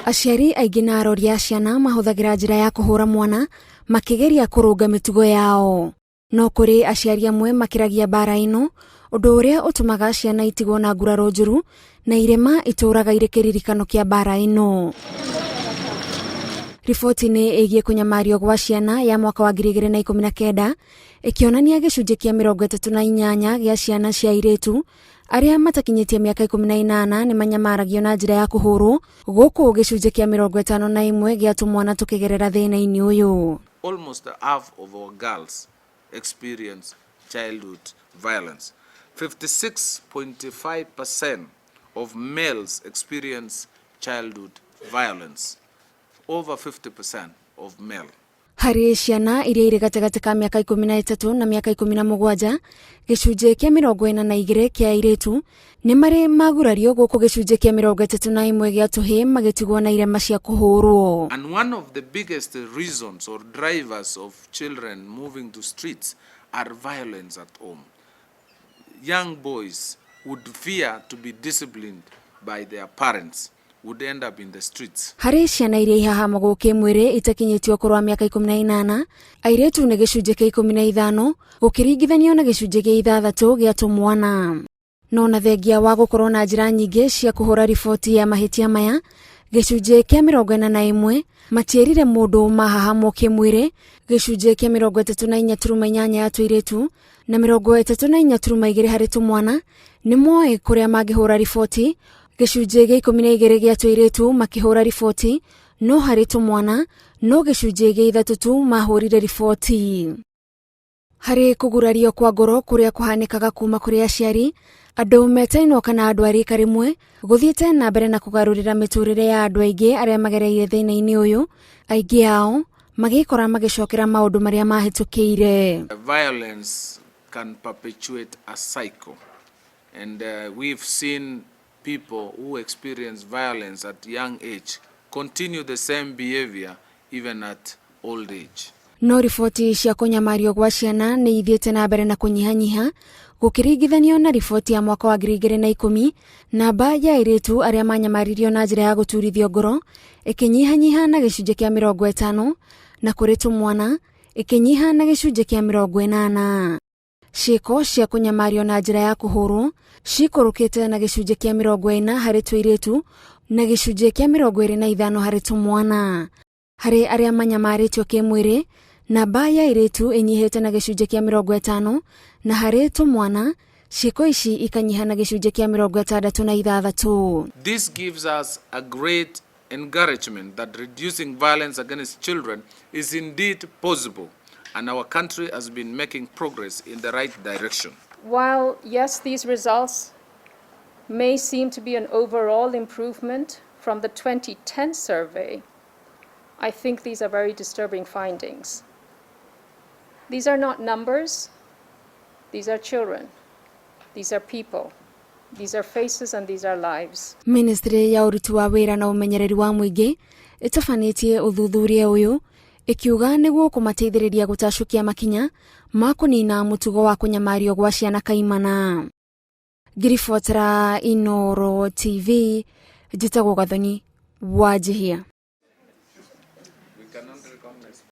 Aciari aingĩ na arori a ciana mahũthagĩra njĩra ya kũhũra mwana makĩgeria kũrũnga mĩtugo yao. No kũrĩ aciari amwe makĩragia mbara ĩno, ũndũ ũrĩa ũtũmaga ciana itigwo na nguraro njũru na irema itũraga irĩ kĩririkano kĩa mbara ĩno. Riboti-inĩ ĩgiĩ kũnyamario gwa ciana ya mwaka wa 2019 ĩkĩonania gĩcunjĩ kĩa 38 gĩa ciana cia airĩtu arĩa matakinyĩtie mĩaka 18 nĩ manyamaragio na njĩra ya kũhũrwo, gũkũ gĩcunjĩ kĩa 51 gĩa tũmwana tũkĩgerera thĩna-inĩ ũyũ. Almost half of our girls experience childhood violence. 56.5% of males experience childhood violence. Over 50% of male. Harĩ ciana iria irĩ gatagatĩ ka mĩaka 13 na mĩaka 17, gĩcunjĩ kĩa 42 kĩa airĩtu nĩ marĩ magurario, gũkũ gĩcunjĩ kĩa 31 gĩa tũhĩĩ magĩtigwo na irema cia kũhũrwo. And one of the biggest reasons or drivers of children moving to streets are violence at home. Young boys would fear to be disciplined by their parents, would end up in the streets. Harĩ ciana iria ihahamagwo kĩmwĩrĩ itakinyĩtie ũkũrũ wa mĩaka 18, airĩtu nĩ gĩcunjĩ kĩa 15 gũkĩringithanio na gĩcunjĩ gĩa 6 gĩa tũmwana. No na thengia wa gũkorwo na njĩra nyingĩ cia kũhũra riboti ya mahĩtia maya, gĩcunjĩ kĩa 41 matiĩrire mũndũ mahahamwo kĩmwĩrĩ, gĩcunjĩ kĩa 34.8 ya tũirĩtu na 34.2 harĩ tũmwana nĩ moĩ kũrĩa mangĩhũra riboti, gĩcunjĩ gĩa 12 gĩa tũirĩtu makĩhũra riboti, no harĩ tũmwana no gĩcunjĩ gĩa 3 tu mahũrire riboti. Harĩ kũgurario kwa ngoro kũrĩa kũhanĩkaga kuma kũrĩ aciari, andũ metainwo kana andũ a rika rĩmwe gũthiĩte na mbere na kũgarũrĩra mĩtũrĩre ya andũ aingĩ arĩa magereire thĩna-inĩ ũyũ, aingĩ ao magĩkora magĩcokera maũndũ marĩa mahĩtũkĩire. Violence can perpetuate a cycle. And we've seen people who experience violence at young age continue the same behavior even at old age. No riboti cia kũnyamario gwa ciana nĩ ithiĩte na mbere na kũnyihanyiha gũkĩringithanio na riboti ya mwaka wa 2010. Namba ya airĩtu arĩa manyamaririo na njĩra ya gũturithio ngoro ĩkĩnyihanyiha na gĩcunjĩ kĩa 50, na kũrĩ tũmwana ĩkĩnyiha na gĩcunjĩ kĩa 80. Ciĩko cia kũnyamario na njĩra ya kũhũrwo cikũrũkĩte na gĩcunjĩ kĩa 40 harĩ tũirĩtu na gĩcunjĩ kĩa 25 harĩ tũmwana. Harĩ arĩa manyamarĩtio kĩmwĩrĩ, namba ya airĩtu ĩnyihĩte na gĩcunjĩ kĩa 50, na harĩ tũmwana ciĩko ici ikanyiha na gĩcunjĩ kĩa 66. This gives us a great encouragement that reducing violence against children is indeed possible, and our country has been making progress in the right direction. While, yes, these results may seem to be an overall improvement from the 2010 survey, I think these are very disturbing findings. These are not numbers, these are children, these are people, these are faces, and these are lives. Ministry ya ũruti wa wĩra na ũmenyereri wa mũingĩ ĩtabanĩtie ũthuthuria ũyũ ĩkiuga nĩguo kũmateithĩrĩria gũtacũkia makinya ma kũnina mũtugo wa kũnyamario gwa ciana kaimana. Ngiribotera Inoro TV, njĩtagwo Gathoni Wanjihia.